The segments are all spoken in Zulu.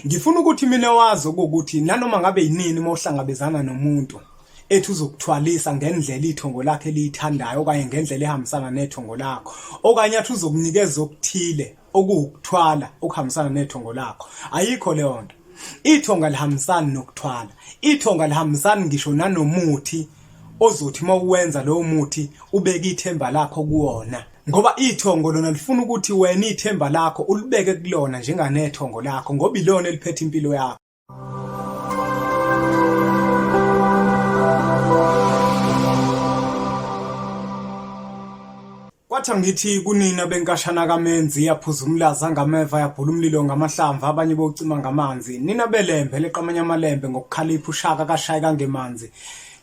Ngifuna ukuthi mina wazi ukuthi nanoma ngabe yinini uma uhlangabezana nomuntu ethi uzokuthwalisa ngendlela ithongo lakhe eliyithandayo okanye ngendlela ehambisana nethongo lakho okanye athi uzokunikeza okuthile okuwukuthwala okuhambisana nethongo lakho, ayikho leyo nto. Ithongo alihambisani nokuthwala, ithongo alihambisani ngisho nanomuthi ozothi uma uwenza lowo muthi ubeke ithemba lakho kuwona. Ngoba ithongo lona lifuna ukuthi wena ithemba lakho ulibeke kulona njenganethongo lakho ngoba ilona eliphethe impilo yakho. Kwathi angithi kunina benkashana kaMenzi yaphuza umlaza ngameva yabhula umlilo ngamahlamvu abanye bocima ngamanzi nina belembe leqamanye amalembe ngokukhalipha ushaka kashaye kangemanzi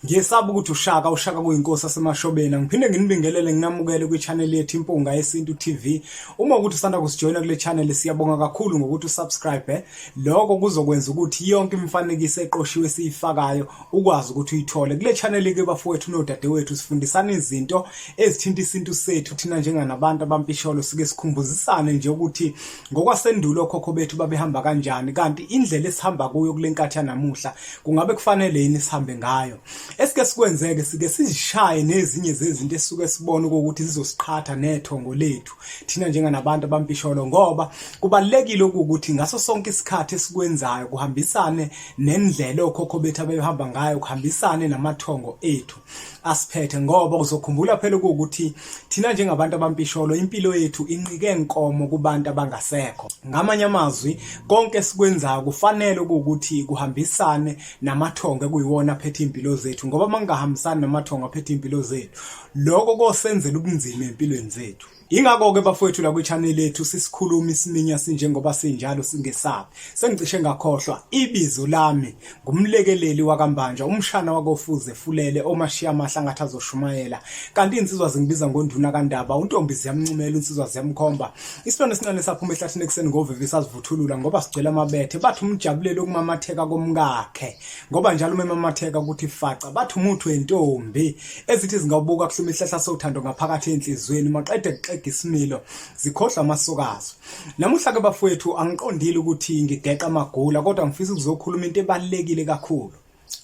Ngiyesaba ukuthi uShaka uShaka kuyinkosi asemashobeni. Angiphinde nginibingelele nginamukele kwi-channel yethu Impunga Yesintu TV. Uma ukuthi usanda kusijoyina kule channel siyabonga kakhulu ngokuthi usubscribe. Lokho kuzokwenza ukuthi yonke imifanekiso eqoshiwe esiyifakayo ukwazi ukuthi uyithole. Kule channel ke bafowethu nodadewethu sifundisana izinto ezithinta isintu sethu thina njenganabantu abampisholo sike sikhumbuzisane nje ukuthi ngokwasendulo okhokho bethu babehamba kanjani kanti indlela esihamba kuyo kule nkathi yanamuhla kungabe kufanele yini sihambe ngayo. Esike sikwenzeke sike sizishaye nezinye zezinto esisuke sibona ukuthi zizosiqhatha nethongo lethu thina njenganabantu abampisholo ngoba kubalulekile ukuthi ngaso sonke isikhathi esikwenzayo kuhambisane nendlela okhokho bethu abebehamba ngayo kuhambisane namathongo ethu asiphethe ngoba uzokhumbula phela ukuthi thina njengabantu abampisholo impilo yethu inqike nkomo kubantu abangasekho. Ngamanye amazwi konke esikwenzayo kufanele ukuthi kuhambisane namathongo ekuyiwona aphethe impilo zethu ngoba uma kungahambisani namathongo aphethe impilo zethu lokho kosenzela ubunzima empilweni zethu. Yingakho-ke bafowethu la kwi-channel yethu sisikhuluma isiminya sinjengoba sinjalo singesabi. Sengicishe ngakhohlwa ibizo lami ngumlekeleli wakaMbanjwa umshana wakoFuze Fulele omashiya amahle angathi azoshumayela. Kanti insizwa zingibiza ngonduna kaNdaba untombi ziyamncumela insizwa ziyamkhomba. Isilwane esincane saphuma ehlathini ekuseni ngovivi sazivuthulula ngoba sigcwele amabethe bathi umjabulele ukumamatheka komkakhe ngoba njalo uma emamatheka ukuthi faca bathi umuthi wentombi ezithi zingawubuka kuhluma isihlahla sothando ngaphakathi enhliziyweni maqede kuxega isimilo zikhohlwa amasokazo. Namuhla ke bafowethu angiqondile ukuthi ngigeqa amagula kodwa ngifisa ukuzokhuluma into ebalulekile kakhulu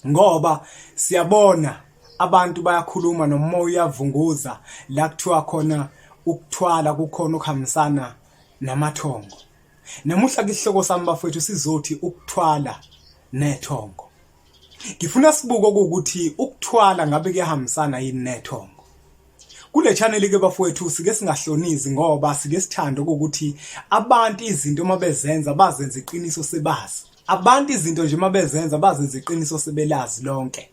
ngoba siyabona abantu bayakhuluma nomoya uyavunguza la kuthiwa khona ukuthwala kukhona okuhambisana namathongo. Namuhla ke isihloko sami bafowethu sizothi ukuthwala nethongo. Ngifuna sibuke ukuthi ukuthwala ngabe kuyahambisana yini nethongo. Kule channel ke bafowethu sike singahlonizi ngoba sike sithande ukuthi abantu izinto uma bezenza bazenza iqiniso sebazi. Abantu izinto nje uma bezenza bazenza iqiniso sebelazi lonke.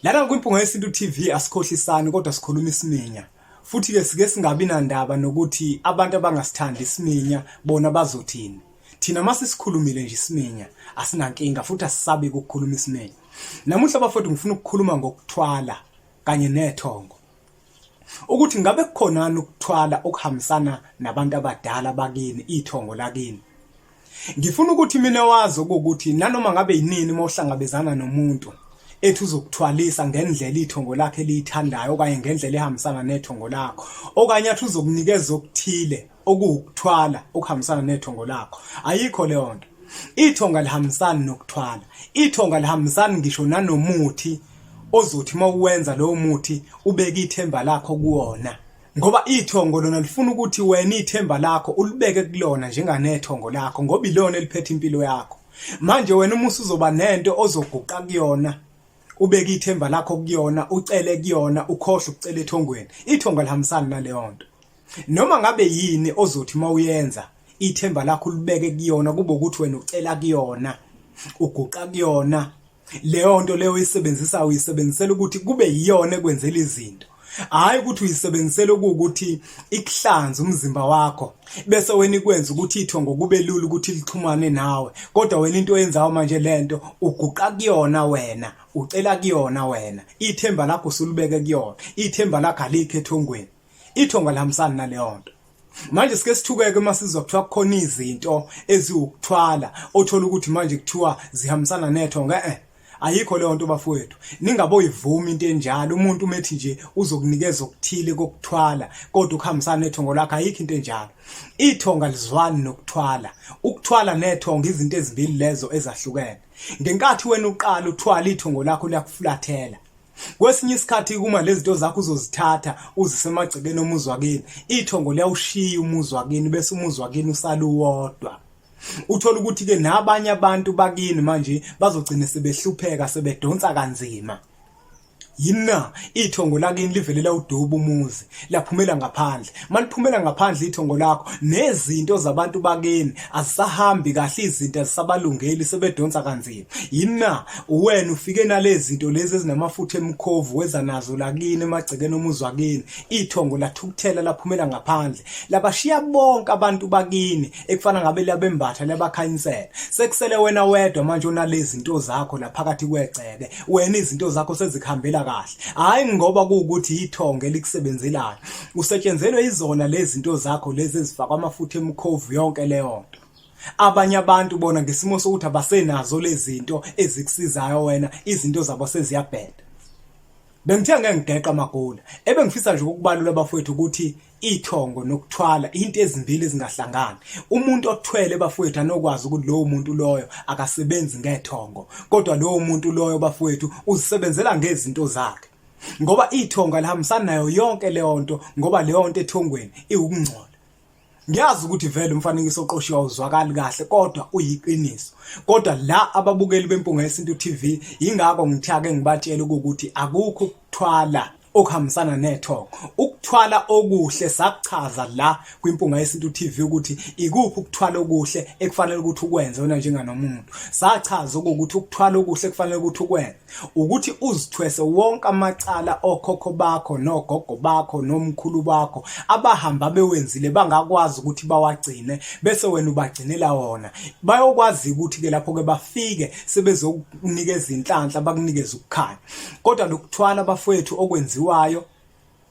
Lana kwiMpunga Yesintu TV asikhohlisani kodwa sikhuluma isiminya. Futhi ke sike singabi nandaba nokuthi abantu abangasithandi isiminya bona bazothini. Thina masisikhulumile nje isiminya asinankinga futhi asisabi ukukhuluma isiminya. Namuhla bafowethu ngifuna ukukhuluma ngokuthwala kanye nethongo. Ukuthi ngabe kukhonani ukuthwala okuhambisana nabantu abadala bakini, ithongo lakini. Ngifuna ukuthi mina wazi ukuthi nanoma ngabe yinini uma uhlangabezana nomuntu ethi uzokuthwalisa ngendlela ithongo lakhe eliyithandayo okanye ngendlela ehambisana nethongo lakho okanye athi uzokunikeza okuthile okuwukuthwala okuhambisana nethongo lakho, ayikho leyo nto. Ithongo alihambisani nokuthwala, ithongo alihambisani ngisho nanomuthi ozothi uma uwenza lowo muthi ubeke ithemba lakho kuwona ngoba ithongo lona lifuna ukuthi wena ithemba lakho ulibeke kulona njenganethongo lakho ngoba ilona eliphethe impilo yakho. Manje wena uma usuzoba nento ozoguqa kuyona ubeke ithemba lakho kuyona ucele kuyona ukhohlwe ukucela ethongweni, ithongo alihambisani naleyo nto. Noma ngabe yini ozothi uma uyenza ithemba lakho ulibeke kuyona kube ukuthi wena ucela kuyona uguqa kuyona leyo nto leyo uyisebenzisa uyisebenzisela ukuthi kube yiyona ekwenzela izinto hhayi ukuthi uyisebenzisela ukuthi ikuhlanze umzimba wakho bese wena ikwenza ukuthi ithongo kube lula ukuthi lixhumane nawe kodwa wena into oyenzayo manje lento uguqa kuyona wena ucela kuyona wena ithemba lakho usulibeke kuyona ithemba lakho alikho ethongweni Ithongo alihambisani naleyo nto. Manje sike sithukeke uma sizwa kuthiwa kukhona izinto eziwukuthwala othola ukuthi manje kuthiwa zihambisana nethongo eh. Ayikho leyo nto bafowethu. Ningaboyivuma into enjalo. Umuntu umethi nje uzokunikeza okuthile kokuthwala kodwa ukuhambisana nethongo lakho, ayikho into enjalo. Ithonga lizwani nokuthwala. Ukuthwala nethongo izinto ezimbili lezo ezahlukene. Ngenkathi wena uqala uthwala ithongo lakho liyakufulathela. Kwesinye isikhathi uma lezi zinto zakho uzozithatha uzise emagcekeni omuzi wakini, ithongo liyawushiya umuzi wakini bese umuzi wakini usala uwodwa. Uthola ukuthi ke nabanye abantu bakini manje bazogcina sebehlupheka sebedonsa kanzima. Yini na? Ithongo lakini livele lawuduba umuzi, laphumela ngaphandle. Maliphumela ngaphandle ithongo lakho, nezinto zabantu bakini azisahambi kahle, izinto azisabalungeli, sebedonsa kanzima. Yini na? Uwena ufike nalezi zinto lezi ezinamafutha emkhovu weza nazo lakini emagcekeni omuzi wakini. Ithongo lathukuthela laphumela ngaphandle, labashiya bonke abantu bakini ekufana ngabe liyabembatha liyabakhanyisela. Sekusele wena wedwa manje onalezi zinto zakho la phakathi kwegceke. Wena izinto zakho sezikuhambela kahle, hhayi ngoba kuwukuthi yithongo elikusebenzelayo, usetshenzelwe izona lezi zinto zakho lezi ezifakwa amafutha emkhovu yonke leyo nto. Abanye abantu bona ngesimo sokuthi abasenazo lezi zinto ezikusizayo wena, izinto zabo seziyabheda. Bengithe ngeke ngigeqe amagula. Ebengifisa nje ukubalula bafowethu ukuthi ithongo nokuthwala into ezimbili ezingahlangani. Umuntu othwele bafowethu anokwazi ukuthi lowo muntu loyo akasebenzi ngethongo, kodwa lowo muntu loyo bafowethu uzisebenzela ngezinto zakhe. Ngoba ithongo alihambisani nayo yonke leyo nto, ngoba leyo nto ethongweni iwukungcola. Ngiyazi ukuthi vele umfanekiso oqoshiwe awuzwakali kahle kodwa uyiqiniso. Kodwa la ababukeli beMpunga Yesintu TV yingakho ngithi ake ngibatshele ukuthi akukho ukuthwala okuhambisana nethongo. Ukuthwala okuhle sakuchaza la kwiMpunga Yesintu TV ukuthi ikuphi ukuthwala okuhle ekufanele ukuthi ukwenze wena njenganomuntu. Sachaza ukuthi ukuthwala okuhle kufanele ukuthi ukwenze ukuthi uzithwese wonke amacala okhokho bakho nogogo bakho nomkhulu bakho abahamba bewenzile bangakwazi ukuthi bawagcine, bese wena ubagcinela wona. Bayokwazi ukuthi ke lapho ke bafike sebezokunikeza inhlanhla, bakunikeza ukukhanya. Kodwa lokuthwala bafowethu okwenziwayo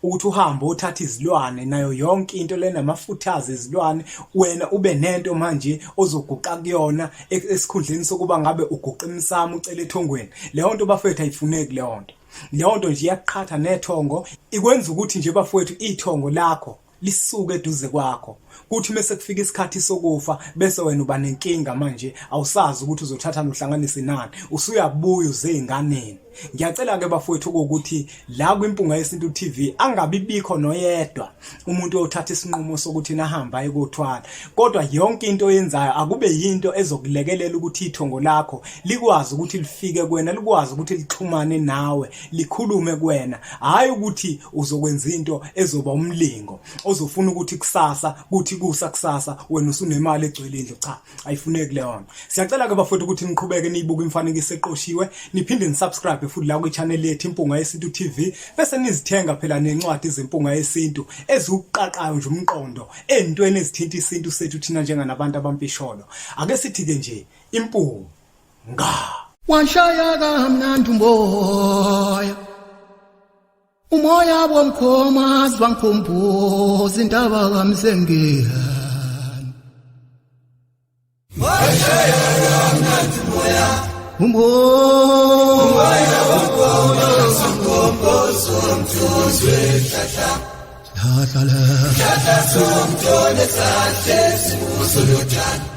ukuthi uhambe othatha izilwane nayo yonke into lenamafuthazi izilwane, wena ube nento manje ozoguqa kuyona esikhundleni sokuba ngabe uguqa emsamo ucela ethongweni, leyo nto bafowethu ayifuneki leyo nto. Leyo nto nje iyaqhatha nethongo, ikwenza ukuthi nje bafowethu ithongo lakho lisuke eduze kwakho, kuthi mese kufika isikhathi sokufa bese wena uba nenkinga manje, awusazi ukuthi uzothatha nohlanganise nani, usuyabuya uze ey'nganeni. Ngiyacela ke bafowethu ukuthi la kwiMpunga Yesintu TV angabi bikho noyedwa umuntu othatha isinqumo sokuthi nahamba ayekothwala, kodwa yonke into oyenzayo akube yinto ezokulekelela ukuthi ithongo lakho likwazi ukuthi lifike kuwena, likwazi ukuthi lixhumane nawe, likhulume kuwena, hhayi ukuthi uzokwenza into ezoba umlingo ozofuna ukuthi kusasa kuthi kusa kusasa wena usunemali egcwele indlu. Cha, ayifuneki leyo nto. Siyacela ke bafowethu ukuthi niqhubeke niyibuke imifanekiso eqoshiwe, niphinde nisubscribe futhi la kwi-channel yethu Impunga Yesintu TV, bese nizithenga phela nencwadi zeMpunga Yesintu eziwuqaqayo nje umqondo ey'ntweni ezithinta isintu sethu thina njenganabantu abampisholo. Ake sithi-ke nje impunga. Washaya kamnandi umoya, umoya womkhomazi wangikhumbuza indaba kaMsengiyana. Washaya kamnandi umoya, umoya womkhomazi wangikhumbuza umthunzi wehlahla. Hlahla la Hlahla somthole sahlezi kuso lotshani.